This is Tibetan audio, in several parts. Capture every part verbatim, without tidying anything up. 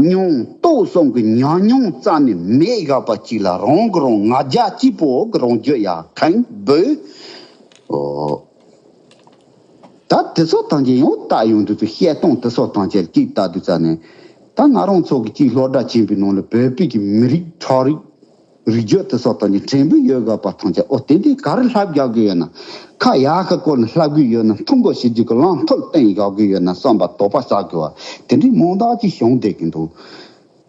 མྱོང་ལྟོ་གསུམ་གྱི་ཉམས་མྱོང་རྩ་ནས་མེད་བཞག་པ་ཅིག་ལ་རང་གི་རང་ང་རྒྱལ་གཅིག་པོ་གི་རང་རྒྱུད་ཡ་ཁེངས་འབུད། ཨོ། ད་དེ་ཚོ་ཐམས་ཅད་ཡང་ལྟ་ཡོང་དུས་ཚོ་བཤད་སྟངས་དེ་ཚོ་ཐམས་ཅད་ཅིག་ལྟ་དུས་ཙ་ནས། ད་ང་རང་ཚོ་གི་ཅིག་སློབ་གྲྭ་ཆེན་པོའི་ནང་ལ་བོད་པའི་གི་མི་རིགས་ཁྲག་རིགས་རིགས་རྒྱུད་དེ་ཚོ་ཐམས་ཅད་ཕྲན་བུ་ཡོད་དགོས་པ་ཐམས་ཅད། ཨོ་དེ་འདྲའི་ག་རེ་ལྷབ་རྒྱག་གི་ཡོད་ན། ཁ་ཡག་གི་སྐོར་ལ་ལྷབ་གི་ཡོད་ན། མཐུན་པོ་བྱེད་རྒྱུ་གི་ལམ་ཐོག་སྟོན་རྒྱག་གི་ཡོད་ན་བསམ་པ་དོགས་པ་ཟ་དགོས་པ་དེ་འདྲའི་མང་དག་ཅིག་བྱུང་བསྡད་ཀྱི་འདུག་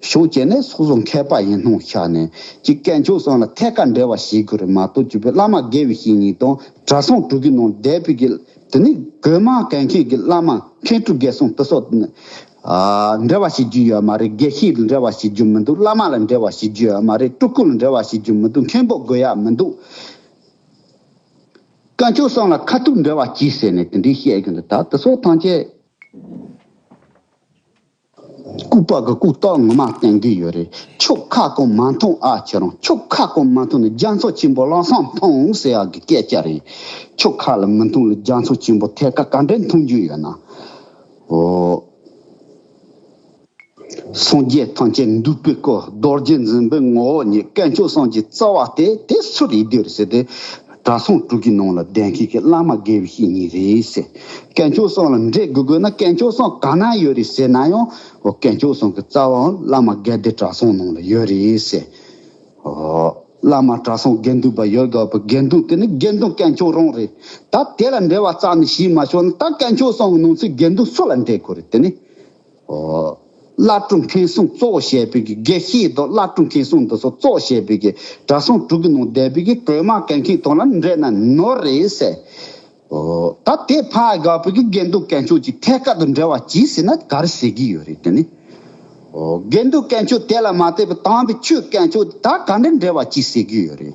ཤུགས་བྱས་ནས་སོ་སོ་མཁས་པ་ཡིན་སྣང་ཆགས་ནས་ཅིག་དཀོན་མཆོག་གསུམ་ལ་ཐད་ཀར་འབྲེལ་བ་བྱེད་དགོས་རེད་མ་གཏོགས། ཅིག་བོད་བླ་མ་དགེ་བའི་བཤེས་གཉེན་དང་གྲྭ་ཚང་དྲུག་གི་ནང་བསྡད་པའི་གི་དེ་ནི་གོས་དམར་གྱོན་མཁན་གྱི་བླ་མ་མཁན་སྤྲུལ་དགེ་གསུམ་དེ་ཚོ་ཨ་འབྲེལ་བ་བྱེད་རྒྱུ་ཡོད་མ་རེད། དགེ་བཤེས་ལ་འབྲེལ་བ་བྱེད་རྒྱུ་མི་འདུག་བླ་མ་ལ་འབྲེལ་བ་བྱེད་རྒྱུ་ཡོད་མ་རེད། སྤྲུལ་སྐུ་ལ་འབྲེལ་བ་བྱེད་རྒྱུ་མི་འདུག་མཁན་པོ་དགོས་ཡག་མི་འདུག་དཀོན་མཆོག་གསུམ་ལ་ཁ་ཐུག་འབྲེལ་བ་གྱིས་ཟེར་ནས་དེ་འདྲའི་བཤད་ཀྱི་འདུག་ད་དེ་ཚོ་ཐམས་ཅད། ལྐུགས་པ་གི་ལྐུགས་རྟགས་ངོ་མ་བསྟན་གྱི་ཡོད་རེད། ཁྱོད་ཁ་སྐོང་མ་མཐོང་ཨ། ཁྱེད་རང་ཁྱོད་ཁ་སྐོང་མ་མཐོང་ན་རྒྱ་མཚོ་ཆེན་པོ་ལམ་སང་མཐོང་ཟེར་ཡག་གི་སྐད་ཆ་རེད། ཁྱོད་ཁ་ལ་མི་མཐོང་ལ་རྒྱ་མཚོ་ཆེན་པོ་ཐད་ཀ་ག་འདྲ་མཐོང་རྒྱུ་ཡོད་ན། འོ། སངས་རྒྱས་ཐམས་ཅད་འདུས་པའི་སྐུ། རྡོ་རྗེ་འཛིན་པའི་ངོ་བོ་ཉིད། དཀོན་མཆོག་གསུམ་གྱི་རྩ་བ་སྟེ། དེ་སུ་རེད་འདུག་ཟེར་ཏེ། གྲྭ་ཚང་དྲུག་གི་ནང་ལ་བསྡད་མཁན་གྱི་བླ་མ་དགེ་བའི་བཤེས་གཉེན་རེད་ཟེར། དཀོན་མཆོག་གསུམ་ལ་འབྲེལ་དགོས་དགོས་ན་དཀོན་མཆོག་གསུམ་ག་ན་ཡོད་རེད་ཟེར་ན་ཡང་། འོ་དཀོན་མཆོག་གསུམ་གྱི་རྩ་བའང་བླ་མ་དགེ་ལྡན་གྲྭ་ཚང་ནང་ལ་ཡོད་རེད་ཟེར། འོ། བླ་མ་གྲྭ་ཚང་དགེ་འདུན་པ་ཡོད་དགོས་པའི་དགེ་འདུན་དེ་ནི་དགེ་འདུན་དཀོན་མཆོག་རང་རེད། ད་དེ་ལ་འབྲེལ་བ་རྩ་ནས་བྱས་མ་ཆོག་ན། ད་དཀོན་མཆོག་གསུམ་གྱི་ནང་ཚན་དགེ་འདུན་སུ་ལ་འབྲེལ་དགོས་རེད། དེ་ནི། ཨོ། བླ་སྤྲུལ་མཁན་གསུམ་གཙོ་བོ་བྱས་པའི་གི་དགེ་བཤེས་དང་བླ་སྤྲུལ་མཁན་གསུམ་འདི་ཚོ་གཙོ་བོ་བྱས་པའི་གི་གྲྭ་ཚང་དྲུག་གི་ནང་བསྡད་པའི་གི་གོས་དམར་གྱོན་མཁན་དང་ལ་འབྲེལ་ན་ནོར་རེད་ཟེར། ཨོ། ད་དེ་ཕར་དགག་པའི་གི་དགེ་འདུན་དཀོན་མཆོག་གི་ཐད་ཀར་དུ་འབྲེལ་བ་གྱིས་ཟེར་ན་ག་རེ་ཟེར་གི་ཡོད་རེད། དེ་ནི། ཨོ། དགེ་འདུན་དཀོན་མཆོག་དེ་ལ་མ་ལྟོས་པའི་དམ་པའི་ཆོས་དཀོན་མཆོག་ད་ག་འདྲ་འབྲེལ་བ་གྱིས་ཟེར་གི་ཡོད་རེད།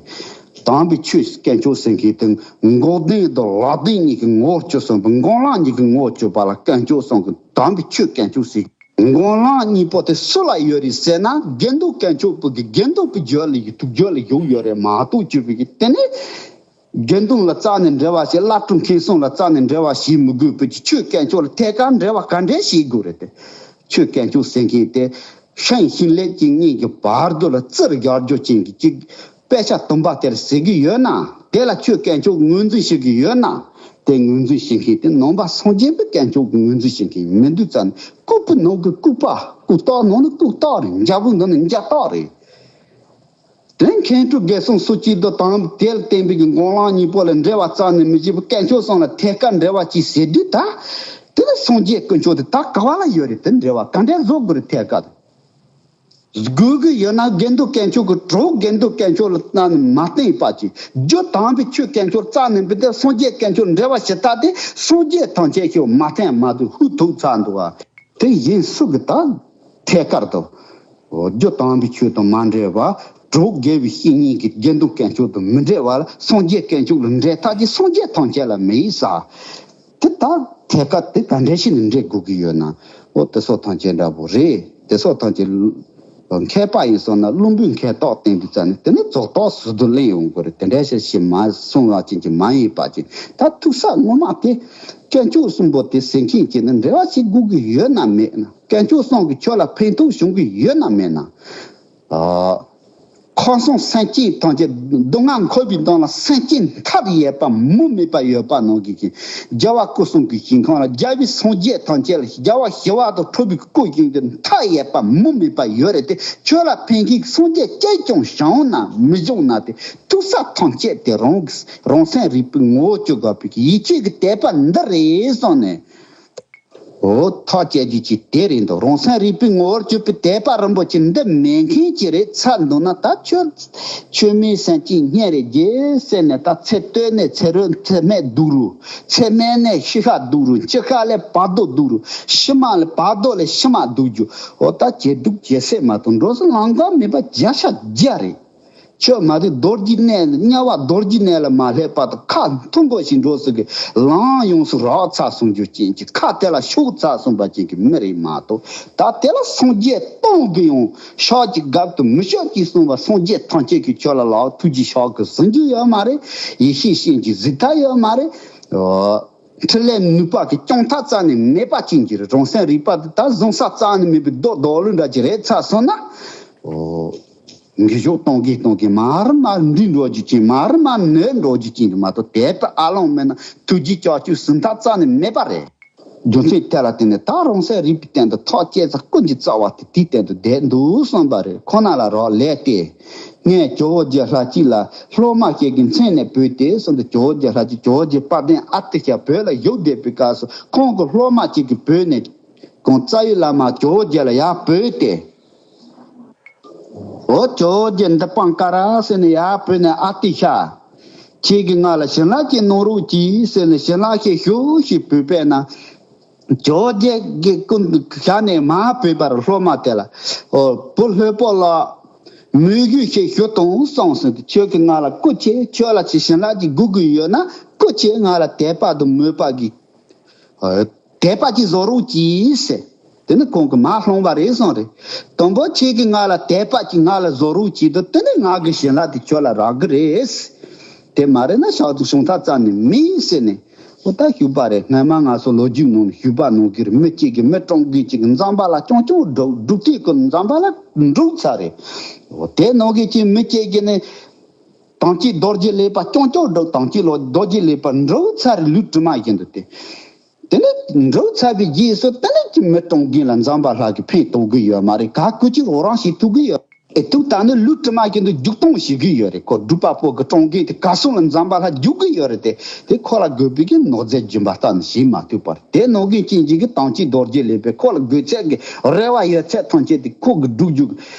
དམ་པའི་ཆོས་དཀོན་མཆོག་ཟེར་མཁན་དེ་འགོག་བདེན་དང་ལག་ལྡན་གཉིས་ཀྱི་ངོ་བོར་གྱུར་སོང་བའི་སྒོམ་ལམ་གཉིས་ཀྱི་ངོ་བོར་གྱུར་པ་ལ་དཀོན་མཆོག་གསུམ་གྱི་དམ་པའི་ཆོས་དཀོན་མཆོག་ཟེར། སྒོམ་ལམ་གཉིས་པོ་དེ་སུ་ལ་ཡོད་རེད་ཟེར་ན། དགེ་འདུན་དཀོན་མཆོག་པོ་གི་དགེ་འདུན་པའི་རྒྱུད་ལ་ཡོད། ཐུགས་རྒྱུད་ལ་ཡོད་ཡོད་རེད་མ་གཏོགས། གྱུར་པའི་གི་དེ་ནི་དགེ་འདུན་ལ་རྩ་ནས་འབྲེལ་བ་བྱེད། བླ་སྤྲུལ་མཁན་གསུམ་ལ་རྩ་ནས་འབྲེལ་བ་བྱེད་མི་དགོས་པའི་གི་ཆོས་དཀོན་མཆོག་ལ་ཐད་ཀར་འབྲེལ་བ་ག་འདྲས་བྱེད་དགོས་རེད་དེ། ཆོས་དཀོན་མཆོག་ཟེར་མཁན་དེ་ཤིང་ཤིང་ལེབ་ཅིག་གཉིས་ཀྱི་བར་དུ་ལ་རྩིར་རྒྱག་རྒྱུ་ཅན་གྱི་ཅིག་དཔེ་ཆ་དུམ་པ་དེར་ཟེར་གི་ཡོད་ན། དེ་ལ་ཆོས་དཀོན་མཆོག་ངོས་འཛིན་བྱེད་ཀྱི་ཡོད་ན། དེ་ངོས་འཛིན་བྱེད་མཁན་དེ་ནང་པ་སངས་རྒྱས་པའི་དཀོན་མཆོག་གི་ངོས་འཛིན་བྱེད་མཁན་མི་འདུག་ཙང་། ལྐུགས་པའི་ནང་གི་ལྐུགས་པ། ལྐུགས་རྟགས་ནང་ནི་ལྐུགས་རྟགས་རེད། འཇའ་པོའི་ནང་ནི་འཇའ་རྟགས་རེད། དེ་མཁན་སྤྲུལ་དགེ་གསུམ་སོ་གཅིག་དང་དམ་དེ་ལ་བརྟེན་པའི་གི་སྒོམ་ལམ་གཉིས་པོ་ལ་འབྲེལ་བ་རྩ་ནས་མི་བྱེད་པར་དཀོན་མཆོག་གསུམ་ལ་ཐད་ཀར་འབྲེལ་བ་གྱིས་ཟེར་དུས། ད་དེ་ནི་སངས་རྒྱས་དཀོན་མཆོག་དེ་ད་ག་བ་ལ་ཡོད་རེད། དེ་འབྲེལ་བ་ག་འདྲས་བཟོ་དགོས་རེད། ཐད་ཀར་དུ་དགོས་ཀྱི་ཡོད་ན། དགེ་འདུན་དཀོན་མཆོག་གི་གྲོགས་དགེ་འདུན་དཀོན་མཆོག་ལ་རྩ་ནས་མ་བརྟེན་པ་ཅིག་རྒྱུ་དམ་པའི་ཆོས་དཀོན་མཆོག་རྩ་ནས་མི་བརྟེན། སངས་རྒྱས་དཀོན་མཆོག་འབྲེལ་བ་ཞིག་ད་དེ་སངས་རྒྱས་ཐམས་ཅད་ཤོག་མ་བརྟེན་མ་འདུག་ཧུ་ཐུག་ཚར་འདུག་བ། དེ་གཞན་སུ་གི་ད་ཐད་ཀར་དུ། འོ། རྒྱུ་དམ་པའི་ཆོས་དང་མ་འབྲེལ་བ། གྲོགས་དགེ་བའི་བཤེས་གཉེན་གྱི་དགེ་འདུན་དཀོན་མཆོག་དང་མི་འབྲེལ་བར་སངས་རྒྱས་དཀོན་མཆོག་ལ་འབྲེལ་ཐག་གིས་སངས་རྒྱས་ཐམས་ཅད་ལ་མི་ཡིས་ས། དེ་ད་ཐད་ཀར་དེ་ག་འདྲ་ཞིག་ནས་འབྲེལ་དགོས་ཀྱི་ཡོད་ན། འོ། དེ་སོགས་ཐམས་ཅད་འདྲ་པོ་རེད། དེ་སོགས་ཐམས་ཅད་མཁས་པ་ཡིན་སོང་ན་བླུན་པོའི་མཁས་རྟགས་བསྟན་དུས་ཙ་ནས། དེ་ནས་རྫོགས་རྟགས་ཟུར་དུ་ལེན་ཡོང་དགོས་རེད། དེ་འདྲ་ཞིག་ཞིག་མ་གསུང་བ་ཅན་གྱི་མ་ཡིན་པ་ཅིག་ད་ཐུག་ས་ངོ་མ་དེ་དཀོན་མཆོག་གསུམ་པོ་དེ་ཟེར་མཁན་གྱི་ནི་འབྲེལ་བ་བྱེད་དགོས་ཀྱི་ཡོད་ན་མེད་ན། དཀོན་མཆོག་གསུམ་གྱིས་ཁྱོད་ལ་ཕན་ཐོགས་བྱུང་གི་ཡོད་ན་མེད་ན། ཨ། ཁམས་གསུམ་སེམས་ཅན་ཐམས་ཅད། སྡུག་བསྔལ་འཁོར་བའི་མདངས་ལ་སེམས་ཅན་མཐའ་ཡས་པ་མུ་མེད་པ་ཡོད་པ་ནང་བཞིན་གྱི། རྒྱལ་བ་སྐུ་གསུམ་གྱི་ཞིང་ཁམས་ལ་རྒྱལ་བའི་སངས་རྒྱས་ཐམས་ཅད་ལ། རྒྱལ་བ་ཞི་བ་དང་ཁྲོ་བོའི་སྐུ་བཞིན་གྱི་མཐའ་ཡས་པ་མུ་མེད་པ་ཡོད་རེད་དེ། ཁྱོད་ལ་ཕན་མཁན་གྱི་སངས་རྒྱས་གཅིག་ཀྱང་བྱུང་ན་མི་བྱུང་ན་དེ། ཐུག་ས་ཐམས་ཅད་དེ་རང་གི་རང་སེམས་རིག་པའི་ངོ་བོ་བཅུ་དགག་པའི་ཡིད་ཆེས་ཀྱི་དད་པ་འདི་རེད་བསམ་ནས། འོ། ཐག་བཅད་རྒྱུ་ཅིག་དེ་རེད་འདུག་རང་སེམས་རིག་པའི་ངོ་བོར་གྱུར་པའི་དད་པ་རིན་པོ་ཆེ་འདི་མེད་མཁན་ཅིག་རེད་ཚར་འདུག་ན། ད་ཁྱོད་ཁྱོད་མིན་སེམས་ཅན་སྙན་རེ་རྒྱས་ཟེར་ནས། ད་ཚེ་སྟོད་ནས་ཚེ་རོལ་ཚེ་སྨད་སྡུག་རུ། ཚེ་སྨད་ནས་ཕྱི་ཤ་སྡུག་རུ། ཕྱི་ཤ་ལས་བར་དོ་སྡུག་རུ། ཕྱི་མ་ལས་བར་དོ་ལས་ཕྱི་མ་སྡུག་རྒྱུ། འོ། ད་ཇེ་སྡུག་ཇེ་སེ་མ་གཏོགས་འགྲོ་ས་ལམ་ཁ་མེད་པ་བརྒྱ་ཆ་བརྒྱ་རེད། ཁྱོད་མ་རེད། རྡོ་རྗེ་གནས་ལ། དམྱལ་བ་རྡོ་རྗེ་གནས་ལ་མ་སླེབས་བར་དུ་ཁ་འཐུང་དགོས་ཤིག་འགྲོ་ཟེར་གི། ལམ་ཡོངས་སུ་རགས་ཚར་སོང་རྒྱུ་ཅན་གྱི། ཁ་དེ་ལ་ཤོག་ཚར་སོང་བ་ཅན་གྱི་མི་རེད་མ་གཏོགས། ད་དེ་ལ་སངས་རྒྱས་སྟོང་གི་ཡང་ཕྱག་གཅིག་རྒྱབ་ཏུ་མི་གཤགས་ཀྱིས་གསུངས་པ། སངས་རྒྱས་ཐམས་ཅད་ཀྱིས་ཁྱོད་ལ་ལག་ཐུགས་རྗེས་ཕྱག་གི་ཟིན་རྒྱུ་ཡོད་མ་རེད། ཡེ་ཤེས་སྤྱན་གྱིས་གཟིགས་ཐབས་ཡོད་མ་རེད། འོ། འཕྲིན་ལས་ནུས་པ་གི་སྐྱོང་ཐག་རྩ་ནས་མེད་པ་ཅན་གྱི་རེད། རང་སེམས་རིག་པ་དེ་ད་བཟུང་ས་རྩ་ནས་མེད་པའི་རྡོ་རྡོ་ལུག་འདྲ་ཅིག་རེད་ཚར་སོང་ན། འོ། འགུལ་ཤུགས་གཏོང་གིན་གཏོང་གིན་མར་མར་འདྲིས་འགྲོ་རྒྱུ་ཅན། མར་མར་ནོར་འགྲོ་རྒྱུ་ཅན་གྱི་མ་གཏོགས། དད་པ་ཨ་ལོང་མེད་ན་ཐུགས་རྗེ་ལྕགས་ཀྱུ་ཟིན་ཐག་རྩ་ནས་མེད་པ་རེད། རྒྱུ་མཚན་དེ་ལ་བརྟེན་ནས་ད་རང་སེམས་རིག་པའི་སྟེང་དུ་ཐག་བཅད་ཚར། ཀུན་གྱི་རྩ་བ་དེ་དེའི་སྟེང་དུ་བསྡད་འདུག་བསམ་པ་རེད། ཁོ་ན་ལ་རག་ལས་ཏེ། ངས་ཇོ་བོ་རྗེ་ལྷ་གཅིག་ལ་སློབ་མ་ཞིག་གི་མཚན་ནས་བོས་ཏེ་གསུངས་ཏེ། ཇོ་བོ་རྗེ་ལྷ་གཅིག་ཇོ་བོ་རྗེ་དཔལ་ལྡན་ཨ་ཏི་ཤ་བོད་ལ་བཞུགས་བསྡད་པའི་སྐབས་སུ། ཁོང་གི་སློབ་མ་གཅིག་གིས་བོས་ནས་ཁོང་རྩ་བའི་བླ་མ་ཇོ་བོ་རྗེ་ལ་ཡར་བོས་ཏེ། འོ་ཇོ་བོ་རྗེ་འདི་སྤང་ཀ་ར་ཟེར་ནས་ཡར་བོས་ནས། ཨ་ཏི་ཤ། ཁྱེད་ཀྱིས་ང་ལ་བྱིན་རླབས་ཅིག་གནང་རོགས་གྱིས་ཟེར་ནས་བྱིན་རླབས་ཅིག་ཞུ་ཞེས་བོས་པས་ན། ཇོ་བོ་རྗེ་གི་སྐུ་ཞབས་ནས་མར་བོས་པར་སློབ་མ་དེ་ལ། འོ་བུ་སློབ་དཔོན་ལགས། མོས་གུས་ཞིག་ཞུ་དང་གསུངས་ཟིན་ཏེ། ཁྱོད་ཀྱིས་ང་ལ་སྐུ་མཁྱེན། ཁྱོད་ལ་ཅིག་བྱིན་རླབས་ཅིག་དགོས་ཀྱི་ཡོད་ན། སྐུ་མཁྱེན། ང་ལ་དད་པ་དང་མོས་པ་གི་དད་པ་ཅིག་བཟོ་རོགས་གྱིས་ཟེར། དེ་ནི་ཁོང་གིས་མར་སློང་བ་རེད་གསུངས་རེད། དང་པོ་ཁྱེད་ཀྱིས་ང་ལ་དད་པ་ཅིག་ང་ལ་བཟོ་རོགས་གྱིས་དང་། དེ་ནི་ང་གི་བྱིན་རླབས་དེ་ཁྱོད་ལ་རག་གི་རེད། དེ་མ་རེད་ན་ཤག་ཏུ་བྱུང་ཐག་རྩ་ནས་མིན་ཟེར་ནས། འོ་ད་ཞུས་པ་རེད། སྔན་མ་ང་ཚོ་ལོ་རྒྱུས་ནང་ནས་ཞུས་པ་ནང་གི་རེད། མི་གཅིག་གིས་མི་གྲོངས་གི་ཅིག་གིས་འཛམ་བུ་གླིང་རྐྱང་རྐྱང་སྒྲུབ་སྒྲུབ་དུས་ཀྱི་འཛམ་བུ་གླིང་འགྲུབ་ཚར་རེད། འོ་དེ་ནང་གི་ཅིག་མི་གཅིག་གིས་ནི། དམ་ཅན་རྡོ་རྗེ་ལེགས་པ་རྐྱང་རྐྱང་སྒྲུབ། དམ་ཅན་ལོ་རྡོ་རྗེ་ལེགས་པ་འགྲུབ་ཚར་རེད། ལུས་དྲི་མ་བཞིན་དུ་དེ། དེ་ནི་འགྲུབ་ཚར་བའི་རྗེས་སུ་དེ་ནི་ཅི་མི་གྲོངས་མཁན་ལ་འཛམ་བུ་གླིང་གིས་ཕན་ཐོགས་ཀྱི་ཡོད་མ་རེད། ག་སྐུ་ཅིག་རོགས་རམ་བྱེད་ཐུབ་ཀྱི་ཡོད། ཨེ་ཐུག་ད་ནི་ལུས་དྲི་མ་བཞིན་དུ་རྒྱུག་གཏོང་བྱེད་ཀྱི་ཡོད་རེད། ཁོ་སྒྲུབ་པ་པོ་གི་གྲོངས་མཁན་དེ་ག་སོང་ལ་འཛམ་བུ་གླིང་རྒྱུག་གི་ཡོད་རེད་དེ། དེ་ཁོ་ལ་དགོས་པའི་གི་ནོར་རྫས་སྦྱིན་པ་རྩ་ནས་བྱེད་མ་ཐུབ་པར། དེ་ནང་གི་རྐྱེན་གྱིས་གི་དམ་ཅན་རྡོ་རྗེ་ལེགས་པས་ཁོ་ལ་དགོས་ཚད་ཀྱི་རེ་བ་ཡོད་ཚད་ཐམས་ཅད་དེ་ཁོ་གི་སྒྲུབ་རྒྱུ་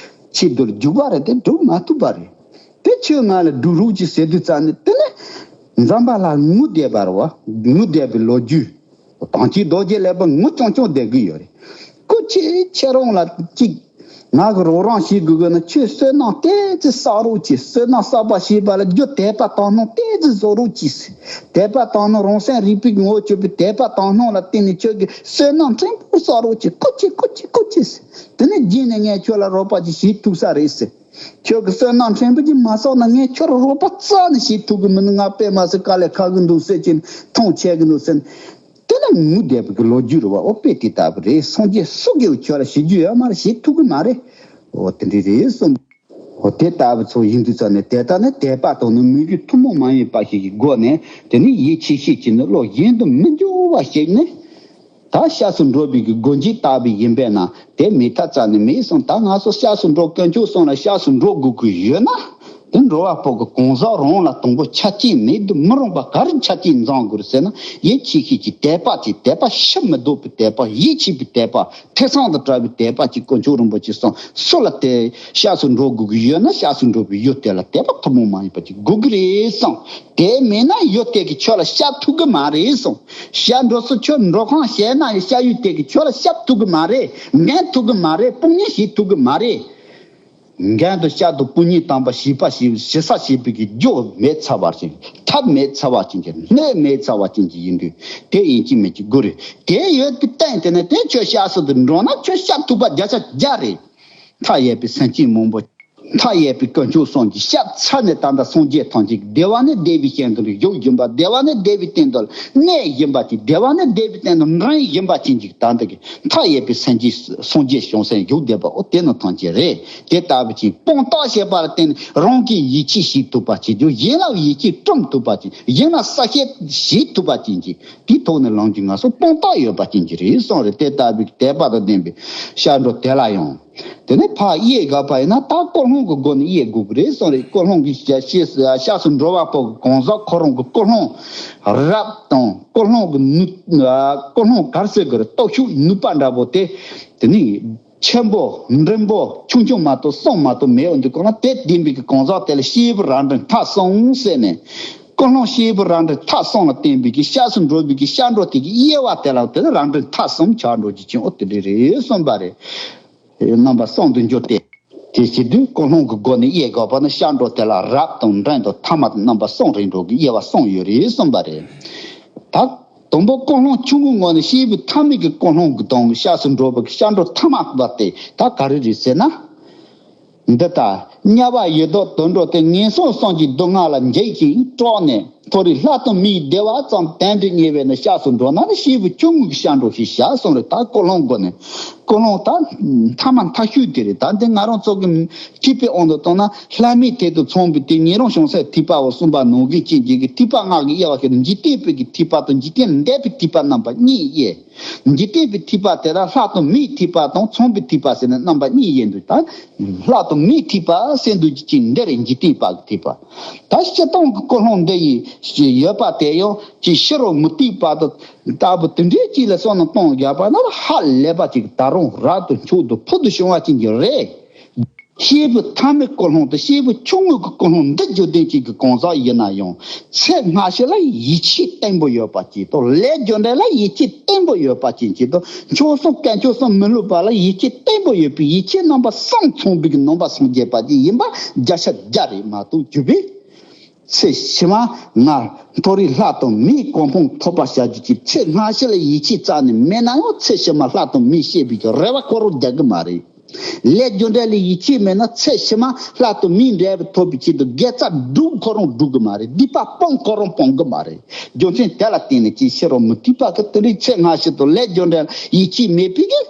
ཆེད་དུ་རྒྱུག་པ་རེད་དེ། སྒྲུབ་མ་ཐུབ་པ་རེད། དེ་ཁྱོད་ང་ལ་སྒྲུབ་རོགས་གྱིས་ཟེར་དུས་ཙམ་ནས། དེ་ནི་འཛམ་བུ་གླིང་ངུ་བསྡད་པ་རེད་བ། ངུ་བསྡད་པའི་ལོ་རྒྱུས། དམ་ཅན་རྡོ་རྗེ་ལེགས་པ་ངུ་རྐྱང་རྐྱང་བསྡད་ཀྱི་ཡོད་རེད། སྐུ་མཁྱེན། ཁྱེད་རང་ལ་ཅིག་ང་གི་རོགས་རམ་བྱེད་དགོས་ཀྱི་ན། ཁྱོད་བསོད་ནམས་ཏོག་ཙམ་བསགས་རོགས་གྱིས། བསོད་ནམས་བསགས་པ་ཞེས་པ་ལ་རྒྱུ་དད་པ་དག་སྣང་ཏོག་ཙམ་བཟོ་རོགས་གྱིས། དད་པ་དག་སྣང་རང་སེམས་རིག་པའི་ངོ་བོ་གྱུར་པའི་དད་པ་དག་སྣང་ལ་བརྟེན་ནས་ཁྱོད་ཀྱིས་བསོད་ནམས་ཕྲན་བུ་བསགས་རོགས་གྱིས། སྐུ་མཁྱེན། སྐུ་མཁྱེན། སྐུ་མཁྱེན་ཟེར། དེ་ནས་རྗེས་ནས་ངས་ཁྱོད་ལ་རོགས་པ་ཅིག་བྱེད་ཐུབ་ས་རེད་ཟེར། ཁྱོད་ཀྱིས་བསོད་ནམས་ཕྲན་བུ་ཅིག་མ་བསགས་ན་ངས་ཁྱོད་ལ་རོགས་པ་རྩ་ནས་བྱེད་ཐུབ་ཀྱི་མི་འདུག་ང་དཔེ་མ་སྲིད་དཀའ་ལས་ཁག་གི་འདུག་ཟེར་གྱིན། མཐོང་ཆེ་གི་འདུག་ཟེར། དེ་ནི་ངུ་བསྡད་པའི་གི་ལོ་རྒྱུས་རེད་བ། འོ་དཔེ་དེ་ལྟ་བུ་རེད། སངས་རྒྱས་སུ་གིས་ཁྱོད་ལ་བྱེད་རྒྱུ་ཡོད་མ་རེད། བྱེད་ཐུབ་ཀྱི་མ་རེད། འོ་དེ་འདྲ་རེད་གསུངས། འོ་དེ་ལྟ་བུ་ཚོ་ཡིན་དུས་ཙམ་ནས། དེ་ལྟ་ནི་དད་པ་དང་ནི་མོས་གུས་ཐུན་མོང་མ་ཡིན་པ་ཞིག་གི་སྒོ་ནས། དེ་ནི་ཡིད་ཆེས་ཤེས་ཀྱི་ནི་བློ་གཞན་དུ་མི་འཇུག་པ་ཞིག་ནི། ད་སྐྱབས་སུ་འགྲོ་བའི་གི་སྒོ་འབྱེད་ལྟ་བུ་ཡིན་པས་ན། དེ་མེད་ཐབས་རྩ་ནས་མེད་གསུངས། ད་ང་ཚོ་སྐྱབས་སུ་འགྲོ་དཀོན་མཆོག་གསུམ་ལ་སྐྱབས་སུ་འགྲོ་དགོས་ཀྱི་ཡོད་ན། དེ་འགྲོ་བ་པོ་གི་གང་ཟག་རང་ལ་དང་པོ་ཆ་རྐྱེན་མེད་དུ་མི་རུང་བ་ག་རེ་ཆ་རྐྱེན་འཛོམས་དགོས་རེད་ཟེར་ན། ཡིད་ཆེས་ཤེས་ཀྱི་དད་པ་ཅིག་དད་པ་ཕྱིར་མི་ལྡོག་པའི་དད་པ། ཡིད་ཆེས་པའི་དད་པ། ཐེ་ཚོམ་དང་བྲལ་བའི་དད་པ་ཅིག་དཀོན་མཆོག་རིན་པོ་ཆེ་གསུམ་སུ་ལ་དེ་སྐྱབས་སུ་འགྲོ་དགོས་ཀྱི་ཡོད་ན། སྐྱབས་སུ་འགྲོ་བའི་ཡུལ་དེ་ལ་དད་པ་ཐུན་མོང་མ་ཡིན་པ་ཅིག་དགོས་ཀྱི་རེད་གསུངས། དེ་མེད་ན་ཡུལ་དེ་གིས་ཁྱོད་ལ་སྐྱབས་ཐུབ་ཀྱི་མ་རེད་གསུངས། སྐྱབས་འགྲོ་སོང་ཁྱོད་འགྲོ་ཁང་བྱས་ན་ཡང་སྐྱབས་ཡུལ་དེ་གིས་ཁྱོད་ལ་སྐྱབས་ཐུབ་ཀྱི་མ་རེད། འགན་ཐུབ་ཀྱི་མ་རེད། དཔུང་གཉེན་བྱེད་ཐུབ་ཀྱི་མ་རེད། འགན་དང་སྐྱབས་དང་དཔུང་གཉེན་དམ་པ་བྱེད་པ་ཞིག་བྱེད་ས་བྱེད་པའི་གི་རྒྱུ་མེད་ཚར་བ་ཅན། ཐབས་མེད་ཚར་བ་ཅན་གྱི། སྣོད་མེད་ཚར་བ་ཅན་གྱི་ཡིན་དུས། དེ་ཡིན་གཅིག་མིན་གཅིག་དགོས་རེད། དེ་ཡོད་དུས་སྟེང་དེ་ནས་དེ་ཁྱོད་སྐྱབས་སུ་དུ་འགྲོ་ན་ཁྱོད་སྐྱབས་ཐུབ་པ་བརྒྱ་ཆ་བརྒྱ་རེད། མཐའ་ཡས་པའི་སེམས་ཅན་མང་པོ། མཐའ་ཡས་པའི་དཀོན་མཆོག་གསུམ་གྱིས་སྐྱབས་ཚར་ནས། ད་ལྟ་སངས་རྒྱས་ཐམས་ཅད་ཀྱིས་བདེ་བ་ནི་བདེ་བའི་སྟེང་དུ་བཞུགས་བཞིན་པ། བདེ་བ་ནི་བདེ་བའི་སྟེང་དུ་གནས་བཞིན་པ་ཅིག་བདེ་བ་ནི་བདེ་བའི་སྟེང་དུ་འགྲེང་བཞིན་པ་ཅན་གྱི། ད་ལྟ་གི་མཐའ་ཡས་པའི་སེམས་ཅན་སངས་རྒྱས་བྱང་སེམས་བཞུགས་བསྡད་པ། འོ་དེ་ནི་ཐམས་ཅད་རེད། དེ་ལྟ་བུ་ཅིག་དཔང་རྟགས་བྱས་པ་ལ་བརྟེན་ནས་རང་གིས་ཡིད་ཆེས་བྱེད་ཐུབ་པ་ཅིག་གཞན་ལ་ཡིད་ཆེས་བསྐྲུན་ཐུབ་པ་ཅིག་གཞན་ལ་གསལ་བཤད་བྱེད་ཐུབ་པ་ཅན་གྱི། དེའི་ཐོག་ནས་ལངས་རྒྱུ་ང་ཚོ་དཔང་རྟགས་ཡོད་པ་ཅན་གྱི་རེད་གསུངས་རེད། དེ་ལྟ་བུའི་དད་པ་དང་ལྡན་པའི་སྐྱབས་འགྲོ་དེ་ལ་ཡང་། དེ་ནས་ཕར་དབྱེ་དགོས་པ་ཡིན་ན། ད་ཀུན་སློང་གི་སྒོ་ནས་དབྱེ་དགོས་ཀྱི་རེད་གསུངས་རེད། ཀུན་སློང་གི་སྐྱབས་སུ་འགྲོ་བ་པོ་གི་གང་ཟག་ཁོ་རང་གི་ཀུན་སློང་རབ་དང་། ཀུན་སློང་གི་ནུས། ཀུན་སློང་ག་རེ་ཟེར་དགོས་རེད། སྟོབས་ཤུགས་ནུས་པ་འདྲ་པོ་དེ། དེ་ནི་ཆེན་པོ་འབྲིང་པོ་ཆུང་ཆུང་མ་གཏོགས་གསུམ་མ་གཏོགས་མེད་པ་འདུག་གོ་ན། དེ་ལྡན་པའི་གི་གང་ཟག་དེ་ལ་སྐྱེས་བུ་རབ་འབྲིང་ཐ་གསུམ་ཟེར་ནས། ཀུན་སློང་སྐྱེས་བུ་རབ་འབྲིང་ཐ་གསུམ་ལ་བརྟེན་པའི་གི་སྐྱབས་སུ་འགྲོ་བའི་གི་སྐྱབས་འགྲོ་དེ་གི་དབྱེ་བ་དེ་ལ་དེ་ནི་རབ་འབྲིང་ཐ་གསུམ་ཆགས་འགྲོ་རྒྱུ་ཅན། འོ་དེ་འདྲ་རེད་གསུངས་པ་རེད། རྣམ་པ་གསུམ་དུ་འགྱུར་ཏེ། དེ་བྱེད་དུས་ཀུན་སློང་གི་སྒོ་ནས་དབྱེ་དགོས་པ་ནི། སྐྱབས་འགྲོ་དེ་ལ་རབ་དང་འབྲིང་དང་ཐ་མ་དང་རྣམ་པ་གསུམ་རེ་འགྲོ་གི་དབྱེ་བ་གསུམ་ཡོད་རེད་གསུངས་པ་རེད། ད་དང་པོ་ཀུན་སློང་ཆུང་ངུའི་ངོས་ནས་སྐྱེས་བུ་ཐ་མའི་གི་ཀུན་སློང་གི་དང་། སྐྱབས་སུ་འགྲོ་བའི་གི་སྐྱབས་འགྲོ་ཐ་མ་བ་དེ་ད་ག་རེ་རེད་ཟེར་ན། འདི་ལྟར་དམྱལ་བ་ཡི་དྭགས་དུད་འགྲོ་སྟེ། ངན་སོང་གསུམ་གྱི་སྡུག་བསྔལ་ལ་འཇིགས་ཤིང་སྐྲག་ནས། མཐོ་རིས་ལྷ་དང་མིའི་བདེ་བ་ཙམ་དོན་དུ་གཉེར་བས་ན་སྐྱབས་སུ་འགྲོ་ན་ནི་སྐྱེས་བུ་ཆུང་ངུ་གི་སྐྱབས་འགྲོ་ཞེས་བྱ་གསུངས་རེད། ད་ཀུན་སློང་སྒོ་ནས་ཀུན་སློང་ད་མཐའ་མ་མཐའ་ཤོས་དེ་རེད། ད་འདི་ང་རང་ཚོ་གི་ཐེག་པའི་དབང་དུ་བཏང་ན་ལྷ་མིའི་ཐད་དུ་མཚོན་པའི་དེ་ཉན་རང་བྱང་སེམས་ཐེག་པ་འོ་གསུམ་པ་ནང་བཞིན་ཅན་གྱི་ཐེག་པ་ལྔ་གི་དབྱེ་བ་ཞིག་ཏུ་འཇིག་རྟེན་པའི་གི་ཐེག་པ་དང་འཇིག་རྟེན་འདས་པའི་ཐེག་པ་རྣམ་པ་གཉིས་དབྱེ། འཇིག་རྟེན་པའི་ཐེག་པ་དེ་ལ་ལྷ་དང་མིའི་ཐེག་པ་དང་མཚོན་པའི་ཐེག་པ་ཟེར་ནས་རྣམ་པ་གཉིས་དབྱེ་འདུག་ད་ལྷ་དང་མིའི་ཐེག་པ་ཟེར་འདུག་ཅིག་འདི་རེད། འཇིག་རྟེན་པ་གི་ཐེག་པ། ད་སྤྱིར་བཏང་གི་ཀུན་སློང་འདི་ཡི་ཡོད་པ་དེ་ཡང་ཅིག་ཕྱི་རུ་མུ་སྟེགས་པ་དང་ལྟ་བུ་དེ་འདྲའི་ཅིག་ལ་བསམ་བློ་གཏོང་བརྒྱབ་པ་ན་ཧ་ལས་པ་ཅིག་ད་རུང་རབ་ཏུ་མཆོག་ཏུ་ཕུལ་དུ་བྱུང་བ་ཅན་གྱི་རེད། སྐྱེས་བུ་ཐ་མའི་ཀུན་སློང་དང་སྐྱེས་བུ་ཆུང་ངུ་གི་ཀུན་སློང་འདི་རྒྱུ་ལྡན་ཅིག་གི་གང་ཟག་ཡིན་ན་ཡང་ཚེ་སྔ་ཕྱི་ལ་ཡིད་ཆེས་བརྟན་པོ་ཡོད་པ་ཅིག་དང་ལས་རྒྱུ་འབྲས་ལ་ཡིད་ཆེས་བརྟན་པོ་ཡོད་པ་ཅན་ཅིག་དང་མཆོག་གསུམ་དཀོན་མཆོག་གསུམ་མི་སླུ་བ་ལ་ཡིད་ཆེས་བརྟན་པོ་ཡོད་པའི་ཡིད་ཆེས་རྣམ་པ་གསུམ་མཚོན་པའི་གི་ནང་པ་སངས་རྒྱས་པ་ཅིག་ཡིན་པ་བརྒྱ་ཆ་བརྒྱ་རེད་མ་གཏོགས་རྒྱུ་བས། ཚེ་ཕྱི་མ་ང་མཐོ་རིས་ལྷ་དང་མིའི་གོ་འཕང་ཐོབ་པ་བྱ་རྒྱུ་ཅིག་ཚེ་སྔ་ཕྱི་ལ་ཡིད་ཆེས་རྩ་ནས་མེད་ན་ཡང་ཚེ་ཕྱི་མ་ལྷ་དང་མིའི་བྱེད་པའི་གི་རེ་བ་ཁོ་རང་རྒྱག་གི་མ་རེད། ལས་རྒྱུ་འབྲས་ལ་ཡིད་ཆེས་མེད་ན་ཚེ་ཕྱི་མ་ལྷ་དང་མིའི་འབྲས་བུ་ཐོབ་པའི་ཆེད་དུ་དགེ་རྩ་སྒྲུབ་ཁོ་རང་སྒྲུབ་གི་མ་རེད། སྡིག་པ་སྤོང་ཁོ་རང་སྤོང་གི་མ་རེད། རྒྱུ་མཚན་དེ་ལ་བརྟེན་ནས་ཅིག་ཕྱི་རུ་མུ་སྟེགས་པ་གི་དེ་འདྲའི་ཚེ་སྔ་ཕྱི་དང་ལས་རྒྱུ་འབྲས་ལ་ཡིད་ཆེས་མེད་པའི་གི་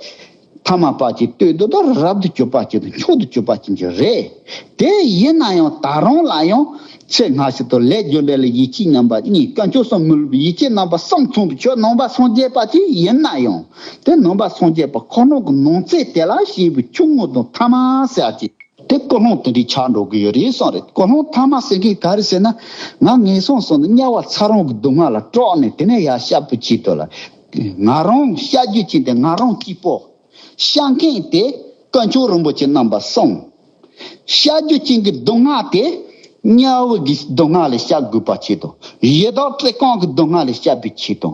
ཐ་མལ་པ་ཅིག་ལྟོས་དུས་ད་རབ་ཏུ་གྱུར་པ་ཅིག་དང་མཆོག་ཏུ་གྱུར་པ་ཅིག་གི་རེད། དེ་ཡིན་ན་ཡང་ད་རུང་ལ་ཡང་ཚེ་སྔ་ཕྱི་དང་ལས་རྒྱུ་འབྲས་ལ་ཡིད་ཆེས་རྣམ་པ་གཉིས་དཀོན་མཆོག་གསུམ་མི་སླུ་བའི་ཡིད་ཆེས་རྣམ་པ་གསུམ་མཚོན་པའི་ཆོས་ནང་པ་སངས་རྒྱས་པ་ཅིག་ཡིན་ན་ཡང་དེ་ནང་པ་སངས་རྒྱས་པ་ཁོ་རང་གི་ནང་ཚན་དེ་ལ་སྐྱེས་བུ་ཆུང་ངུ་དང་ཐ་མལ་ཟེར་ཅིག་དེ་ཀུན་སློང་དེ་འདྲའི་ཆགས་འགྲོ་གི་ཡོད་རེད་གསུངས་རེད། ཀུན་སློང་ཐ་མལ་ཟེར་མཁན་ག་རེ་ཟེར་ན་ང་ངན་སོང་གསུམ་ནས་དམྱལ་བ་ཚ་གྲང་གི་སྡུག་བསྔལ་ལ་སྐྲག་ནས་དེ་ནས་ཡར་སྐྱབས་པའི་ཆེད་དུ་ལ་ང་རང་སྐྱབས་རྒྱུ་ཅན་དེ་ང་རང་གཅིག་པོ། སྐྱབས་མཁན་དེ་དཀོན་མཆོག་རིན་པོ་ཆེ་རྣམ་པ་གསུམ། སྐྱབས་རྒྱུ་ཅན་གྱི་སྡུག་བསྔལ་དེ་དམྱལ་བའི་གི་སྡུག་བསྔལ་ལས་སྐྱབས་དགོས་པ་ཆེད་དུ། ཡི་དྭགས་བཀྲེས་སྐོམ་གྱི་སྡུག་བསྔལ་ལས་སྐྱབས་པའི་ཆེད་དུ།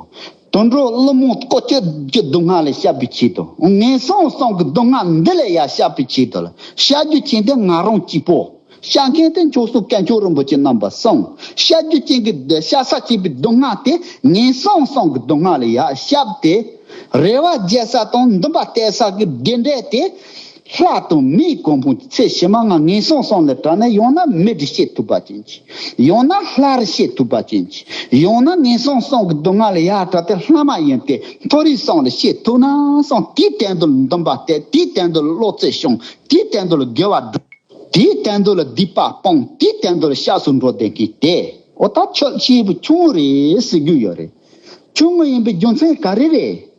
དུད་འགྲོ་ཀླུ་དམག་ཀོ་ཅོ་གི་སྡུག་བསྔལ་ལས་སྐྱབས་པའི་ཆེད་དུ། ངན་སོང་གསུམ་གྱི་སྡུག་བསྔལ་འདི་ལས་ཡར་སྐྱབས་པའི་ཆེད་དུ་ལ་སྐྱབས་རྒྱུ་ཅན་དེ་ང་རང་གཅིག་པོ། སྐྱབས་མཁན་དེ་མཆོག་གསུམ་དཀོན་མཆོག་རིན་པོ་ཆེ་རྣམ་པ་གསུམ། སྐྱབས་རྒྱུ་ཅན་གྱི་སྐྱབས་ས་བྱེད་པའི་སྡུག་བསྔལ་དེ་ངན་སོང་གསུམ་གྱི་སྡུག་བསྔལ་ལས་ཡར་སྐྱབས་ཏེ། རེ་བ་རྒྱག་ས་དང་འདུན་པ་གཏད་ས་གི་རྒྱུ་འབྲས་དེ། ལྷ་དང་མིའི་གོ་འཕང་གི་ཚེ་ཕྱི་མ་ང་ངན་སོང་གསུམ་ལས་བྲལ་ནས་ཡང་ན་མི་དེ་སྐྱེ་ཐུབ་པ་ཅན་གྱི། ཡང་ན་ལྷ་རུ་སྐྱེ་ཐུབ་པ་ཅན་གྱི། ཡང་ན་ངན་སོང་གསུམ་གྱི་སྡུག་བསྔལ་ལས་ཡར་བྲལ་ཏེ་ལྷ་མ་ཡིན་ཏེ་མཐོ་རིས་གསུམ་ལ་སྐྱེ་ཐུབ་ན་གསུངས། དེའི་དོན་དུ་ལ་འདུན་པ་གཏད། དེའི་དོན་དུ་ལ་བློ་རྩེ་ཤོང་། དེའི་དོན་དུ་ལ་དགེ་བ་སྒྲུབ། དེའི་དོན་དུ་ལ་སྡིག་པ་སྤོང་། དེའི་དོན་དུ་ལ་སྐྱབས་སུ་འགྲོ་བསྡད་མཁན་དེ་འོ་ད་ཁྱོད་སྐྱེས་བུ་ཆུང་ངུ་རེད་ཟེར་རྒྱུ་ཡོད་རེད། ཆུང་ངུ་ཡིན་པའི་རྒྱུ་མཚན་ག་རེ་རེད།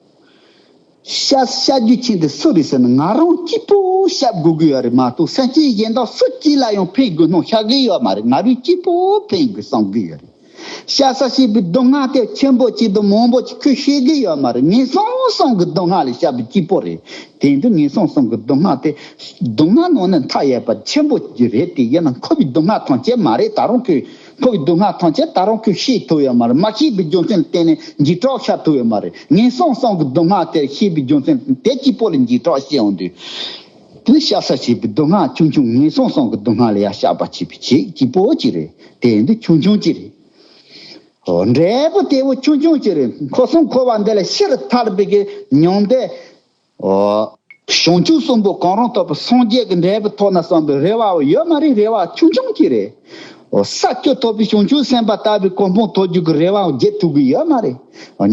སྐྱབས་སྐྱབས་རྒྱུ་ཅན་དེ་སུ་རེད་ཟེར་ན་ང་རང་གཅིག་པོ་སྐྱབས་དགོས་ཀྱི་ཡོད་རེད་མ་གཏོགས་སེམས་ཅན་གཞན་དག་སུ་གཅིག་ལ་ཡང་ཕན་དགོས་སྣང་ཤར་གྱི་ཡོད་མ་རེད། ང་རང་གཅིག་པོ་ཕན་དགོས་བསམ་གྱི་ཡོད་རེད། སྐྱབས་ས་བྱེད་པའི་སྡུག་བསྔལ་དེ་ཆེན་པོ་གཅིག་དང་མང་པོ་གཅིག་ཁོས་ཤེས་ཀྱི་ཡོད་མ་རེད། ངན་སོང་གསུམ་གྱི་སྡུག་བསྔལ་ལས་སྐྱབས་པའི་གཅིག་པོ་རེད། དེ་འདི་ངན་སོང་གསུམ་གྱི་སྡུག་བསྔལ་དེ་སྡུག་བསྔལ་ནང་ནས་མཐའ་ཡས་པ་ཆེན་པོ་གཅིག་རེད། དེ་ཡིན་ན་འཁོར་བའི་སྡུག་བསྔལ་ཐམས་ཅད་མ་རེད། ད་རུང་ཁོས་འཁོར་བའི་སྡུག་བསྔལ་ཐམས་ཅད་ད་རུང་ཁོས་ཤེས་ཐུབ་ཡོད་མ་རེད། མ་ཤེས་པའི་རྒྱུ་མཚན་ལ་བརྟེན་ནས་འཇིགས་སྐྲག་ཤར་ཐུབ་ཡོད་མ་རེད། ངན་སོང་གསུམ་གྱི་སྡུག་བསྔལ་དེ་ཤེས་པའི་རྒྱུ་མཚན་དེ་གཅིག་པོ་ལ་འཇིགས་སྐྲག་སྐྱེ་ཡོང་དུས། དེ་སྐྱབས་ས་བྱེད་པའི་སྡུག་བསྔལ་ཆུང་ཆུང་། ངན་སོང་གསུམ་གྱི་སྡུག་བསྔལ་ལ་ཡང་སྐྱབས་པ་བྱེད་པའི་ཆེད་གཅིག་པོ་གཅིག་རེད། དེ་ཡིན་དུས་ཆུང་ཆུང་གཅིག་རེད། འབྲས་བུ་དེ་བོ་ཆུང་ཆུང་གཅིག་རེད། འཁོར་གསུམ་འཁོར་བ་འདི་ལ་ཕྱིར་ཐར་པའི་གི་མྱང་འདས། བྱང་ཆུབ་གསུམ་པོ་གང་རུང་ཐོབ་པའི་སངས་རྒྱས་ཀྱི་འབྲས་བུ་ཐོབ་ན་བསམ་པའི་རེ་བ་ཡོད་མ་རེད། རེ་བ་ཆུང་ཆུང་གཅིག་རེད། ས་བཅུ་ཐོབ་པའི་བྱང་ཆུབ་སེམས་དཔའ་ལྟ་བུའི་གོ་འཕང་ཐོབ་རྒྱུ་གི་རེ་བ་བརྗེད་ཐུབ་ཀྱི་ཡོད་མ་རེད།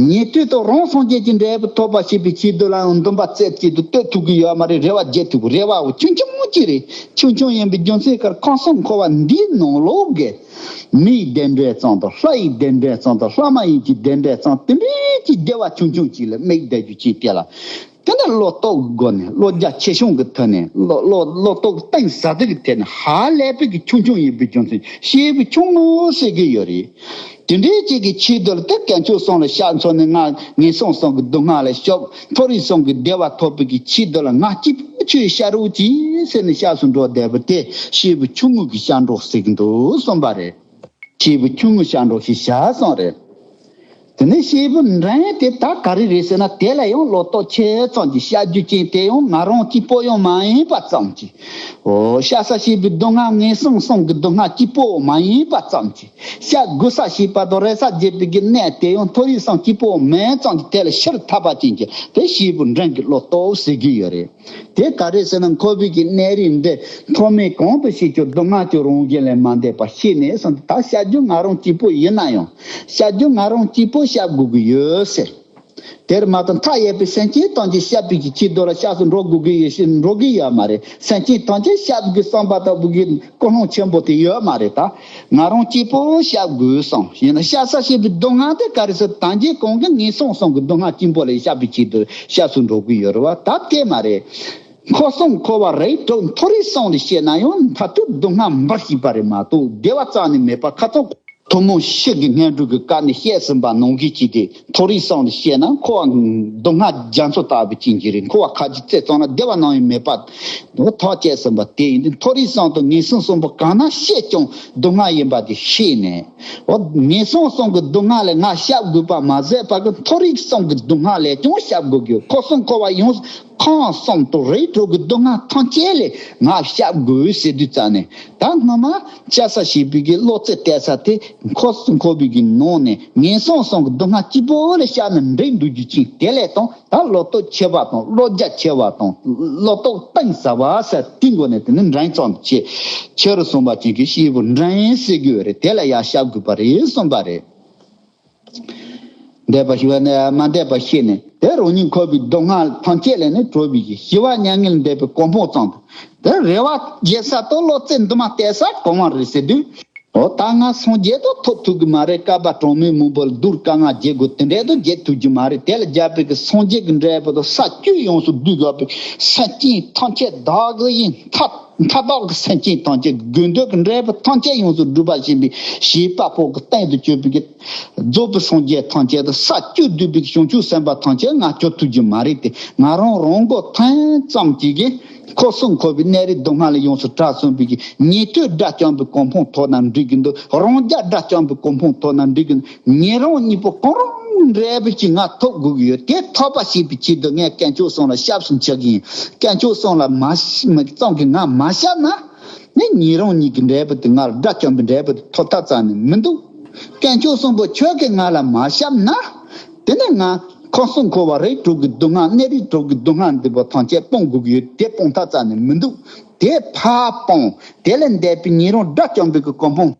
ཉན་ཐོས་དང་རང་སངས་རྒྱས་ཀྱི་འབྲས་བུ་ཐོབ་པ་བྱེད་པའི་ཆེད་དུ་ལའང་འདུན་པ་རྩེ་གཅིག་ཏུ་གཏད་ཐུབ་ཀྱི་ཡོད་མ་རེད། རེ་བ་བརྗེད་ཐུབ་ཀྱི་རེ་བ་ཆུང་ཆུང་གཅིག་རེད། ཆུང་ཆུང་ཡིན་པའི་རྒྱུ་མཚན་གར་ཁམས་གསུམ་འཁོར་བ་འདིའི་ནང་ལོགས་ཀྱི་མིའི་བདེ་འབྲས་ཙམ་དང་ལྷ་ཡི་བདེ་འབྲས་ཙམ་དང་ལྷ་མ་ཡིན་གྱི་བདེ་འབྲས་ཙམ་དེ་འདྲའི་གི་བདེ་བ་ཆུང་ཆུང་གཅིག་ལ་དམིགས་བསྡད་རྒྱུ་ཅིག་དེ་ལ། དེ་ནས་བློ་སྟོབས་ཀྱི་སྒོ་ནས་བློ་རྒྱ་ཆེ་ཆུང་གི་ཐོག་ནས་བློ་བློ་བློ་སྟོབས་གཏིང་ཟབ་ཐག་གི་ཐད་ནས་ཧ་ལས་པའི་གི་ཆུང་ཆུང་ཡིན་པའི་རྒྱུ་མཚན་སྐྱེས་བུ་ཆུང་ངུ་ཟེར་གི་ཡོད་རེད། དེ་འདྲའི་ཅིག་གི་ཆེད་དུ་ལ་དེ་དཀོན་མཆོག་གསུམ་ལ་སྐྱབས་འཚོལ་ནས་ང་ངན་སོང་གསུམ་གི་སྡུག་བསྔལ་ལས་སྐྱོབ། མཐོ་རིས་གསུམ་གི་བདེ་བ་ཐོབ་པའི་གི་ཆེད་དུ་ལ་ང་གཅིག་པུ་ཆོས་བྱ་རོགས་གྱིས་ཟེར་ནས་སྐྱབས་སུ་འགྲོ་བསྡད་པ་དེ་སྐྱེས་བུ་ཆུང་ངུ་གི་སྐྱབས་འགྲོ་ཟེར་གི་འདུག་གསུངས་པ་རེད། སྐྱེས་བུ་ཆུང་ངུ་སྐྱབས་འགྲོ་ཞེས་བྱ་གསུངས་རེད། དེ་ནས་སྐྱེས་བུ་འདྲེན་དེ་ད་ག་རེ་རེད་ཟེར་ན། དེ་ལ་ཡང་ལོ་ཏོག་ཆེ་ཙམ་གྱི་བཤད་རྒྱུ་ཅན་དེ་ཡང་ང་རང་གཅིག་པོ་ཡང་མ་ཡིན་པ་ཙམ་གྱི། འོ། ཤ་ཟ་བྱེད་པའི་སྡུག་བསྔལ་ངན་སོང་སོང་གི་སྡུག་བསྔལ་གཅིག་པོ་མ་ཡིན་པ་ཙམ་གྱི། བཤད་དགོས་ས་བྱེད་པ་དང་རེ་ས་བྱེད་པའི་གི་གནས་དེ་ཡང་མཐོ་རིས་སོང་གཅིག་པོ་མིན་ཙམ་གྱི། དེ་ལ་ཕྱིར་ཐར་པ་ཅན་གྱི་དེ་སྐྱེས་བུ་འདྲེན་གྱི་ལོ་ཏོག་ཟེར་གྱི་ཡོད་རེད། དེ་ག་རེ་ཟེར་ན། འཁོར་བའི་གི་གནས་རིས་འདི་མཐོ་དམན་གང་དུ་སྐྱེས་ཀྱང་སྡུག་བསྔལ་གྱི་རང་བཞིན་ལས་མ་འདས་པ་ཤེས་ནས་སོང་། ད་བཤད་རྒྱུ་ང་རང་གཅིག་པོ་ཡིན་ན་ཡང་། བཤད་རྒྱུ་ང་རང་གཅིག་པོ་བཤད་དགོས་ཀྱི་ཡོད་ཟེར། དེར་མ་གཏོགས་མཐའ་ཡས་པའི་སེམས་ཅན་ཐམས་ཅད་བཤད་པའི་གི་ཆེད་དུ་ལ་སྐྱབས་སུ་འགྲོ་དགོས་ཀྱི་ཡོད་ཞེས་འགྲོ་གི་ཡོད་མ་རེད། སེམས་ཅན་ཐམས་ཅད་བཤད་དགོས་བསམ་པ་ལྟ་བུ་གི་ཀུན་སློང་ཆེན་པོ་དེ་ཡོད་མ་རེད། ད་ང་རང་གཅིག་པོ་བཤད་དགོས་སོང་། ཡིན་ན་ཤ་ཟ་བྱེད་པའི་སྡུག་བསྔལ་དེ་ག་རེ་ཟེར། ད་གིན་གོང་གི་ངན་སོང་གསུམ་གྱི་སྡུག་བསྔལ་གཅིག་པོ་ལ་བཤད་པའི་ཆེད་དུ་སྐྱབས་སུ་འགྲོ་གི་ཡོད་རེད་བ། ད་དེ་མ་རེད། འཁོར་གསུམ་འཁོར་བ་རིགས་དྲུག་མཐོ་རིས་གསུམ་ལ་སྐྱེས་ན་ཡང་མཐར་ཐུག་སྡུག་བསྔལ་འབའ་ཞིག་པ་རེད་མ་གཏོགས་བདེ་བ་རྩ་ནས་མེད་པ་ཁ་སང་ཐུན་མོང་ཕྱི་གི་ངན་འགྲོ་གི་སྐབས་ནས་བཤད་ཟིན་པ་ནང་བཞིན་གྱིས་ཏེ། མཐོ་རིས་གསུམ་ལ་སྐྱེས་ན་འཁོར་བ་སྡུག་བསྔལ་རྒྱ་མཚོ་ལྟ་བུ་ཅན་གྱི་རེད། འཁོར་བ་ཁ་ཅིག་རྩེ་ཙམ་ན་བདེ་བ་ནམ་ཡང་མེད་པ། འོ། ཐག་བཅད་ཟིན་པ་དེ་ཡིན་ཏེ། མཐོ་རིས་གསུམ་དང་ངན་སོང་གསུམ་པོ་གང་ན་སྐྱེས་ཀྱང་སྡུག་བསྔལ་ཡིན་པ་དེ་ཤེས་ནས། འོ། ངན་སོང་གསུམ་གྱི་སྡུག་བསྔལ་ལས་ང་བཤད་དགོས་པ་མ་ཟད་པ་གི་མཐོ་རིས་གསུམ་གྱི་སྡུག་བསྔལ་ལས་ཀྱང་བཤད་དགོས་ཀྱི་ཡོད། འཁོར་གསུམ་འཁོར་བ་ཡོངས་སུ། འཁོར་གསུམ་དང་རིགས་དྲུག་གི་སྡུག་བསྔལ་ཐམས་ཅད་ལས་ང་བཤད་དགོས་ཟེར་དུས་ཙམ་ནས། ད་སྔོན་མ་ཤ་ཟ་བྱེད་པའི་གི་བློ་རྩེ་གཏད་ས་དེ། འཁོར་གསུམ་འཁོར་བའི་གི་ནང་ནས་ངན་སོང་གསུམ་གྱི་སྡུག་བསྔལ་གཅིག་པོ་ལ་བཤད་ན་འགྲིག་འདུག་རྒྱུ་ཅན་དེ་ལས་དང་། ད་བློ་སྟོབས་ཆེ་བ་དང་བློ་རྒྱ་ཆེ་བ་དང་བློ་སྟོབས་གཏིང་ཟབ་པ་ཟེར་དེའི་སྒོ་ནས་དེ་ནི་འདྲེན་ཙམ་བྱེད། ཆེ་རུ་སོང་བ་ཅན་གྱི་སྐྱེས་བུ་འདྲེན་ཟེར་གྱི་ཡོད་རེད། དེ་ལ་ཡང་བཤད་དགོས་པ་རེད་གསུངས་པ་རེད། འདས་པ་ཞི་བ་ནི་མ་འདས་པ་ཤེས་ནས། དེ་རང་ཉིད་འཁོར་བའི་སྡུག་བསྔལ་ཐམས་ཅད་ལས་ནི་གྲོལ་བའི་ཞི་བ་མྱ་ངན་ལས་འདས་པའི་གོ་འཕང་བརྩམས་ཏེ། དེ་རེ་བ་རྒྱས་ས་དང་བློ་རྩེ་འདུན་མ་གཏད་ས་གང་བ་རེད་ཟེར་དུས། འོ། ད་ང་སངས་རྒྱས་དང་ཐོབ་ཐུབ་ཀྱི་མ་རེད། བསྐལ་པ་གྲངས་མེད་མང་པོར་གདུལ་དཀའ་ངལ་འཇལ་དགོས། དེ་འདྲའི་དུ་འཇལ་ཐུབ་ཀྱི་མ་རེད། དེ་ལ་རྒྱལ་པོའི་གི་སངས་རྒྱས་ཀྱི་འབྲས་བུ་དང་ས་བཅུ་ཡོངས་སུ་བསྡུས་དགོས་པའི་སེམས་ཅན་ཐམས་ཅད་བདག་གི་ཡིན། མཐའ་མཐའ་དག་གི་སེམས་ཅན་ཐམས་ཅད་དགོས་འདོད་ཀྱི་འབྲས་བུ་ཐམས་ཅད་ཡོངས་སུ་འགྲུབ་པ་བྱེད་པའི་བྱེད་པ་པོ་གི་སྟེང་དུ་གྱུར་པའི་གི་རྫོགས་པའི་སངས་རྒྱས་ཐམས་ཅད་དང་ས་བཅུ་འདུས་པའི་བྱང་ཆུབ་སེམས་དཔའ་ཐམས་ཅད་ང་སྐྱོབ་ཐུབ་ཀྱི་མ་རེད་དེ། ང་རང་རང་མགོ་ཐོན་ཙམ་གྱིས་གི་འཁོར་གསུམ་འཁོར་བའི་གནས་རིས་སྡུག་བསྔལ་ལས་ཡོངས་སུ་བྲལ་སོང་བའི་གི་ཉན་ཐོས་དགྲ་བཅོམ་པའི་གོ་འཕང་ཐོབ་ན་འགྲིག་གི་འདུག་རང་རྒྱལ་དགྲ་བཅོམ་པའི་གོ་འཕང་ཐོབ་ན་འགྲིག་གི་འདུག་ཉན་རང་གཉིས་པོ་གང་རུང་འབྲས་བུ་ཅིག་ང་ཐོབ་དགོས་ཀྱི་ཡོད། དེ་ཐོབ་པ་བྱེད་པའི་ཆེད་དུ་ངས་དཀོན་མཆོག་གསུམ་ལ་ཞབས་སུ་འཆི་གི་ཡིན། དཀོན་མཆོག་གསུམ་ལ་མ་ཤ་མི་གཙང་གི་ང་མ་ཞབས་ན། ནི་ཉན་རང་གཉིས་ཀྱི་འབྲས་བུ་དེ་ང་ལ་དགྲ་བཅོམ་པའི་འབྲས་བུ་དེ་ཐོབ་ཐབས་རྩ་ནས་མི་འདུག་དཀོན་མཆོག་གསུམ་པོ་ཁྱོད་ཀྱིས་ང་ལ་མ་ཞབས་ན། དེ་ནས་ང་འཁོར་གསུམ་འཁོར་བ་རིགས་དྲུག་གི་སྡུག་བསྔལ་གནས་རིས་དྲུག་གི་སྡུག་བསྔལ་འདི་པོ་ཐམས་ཅད་སྤོང་དགོས་ཀྱི་ཡོད། དེ་སྤོང་ཐབས་རྩ་ནས་མི་འདུག་དེ་ཕར་སྤོང་། དེ་ལས་འདས་པའི་ཉན་རང་དགྲ་བཅོམ་པའི་གི་གོ་འཕང་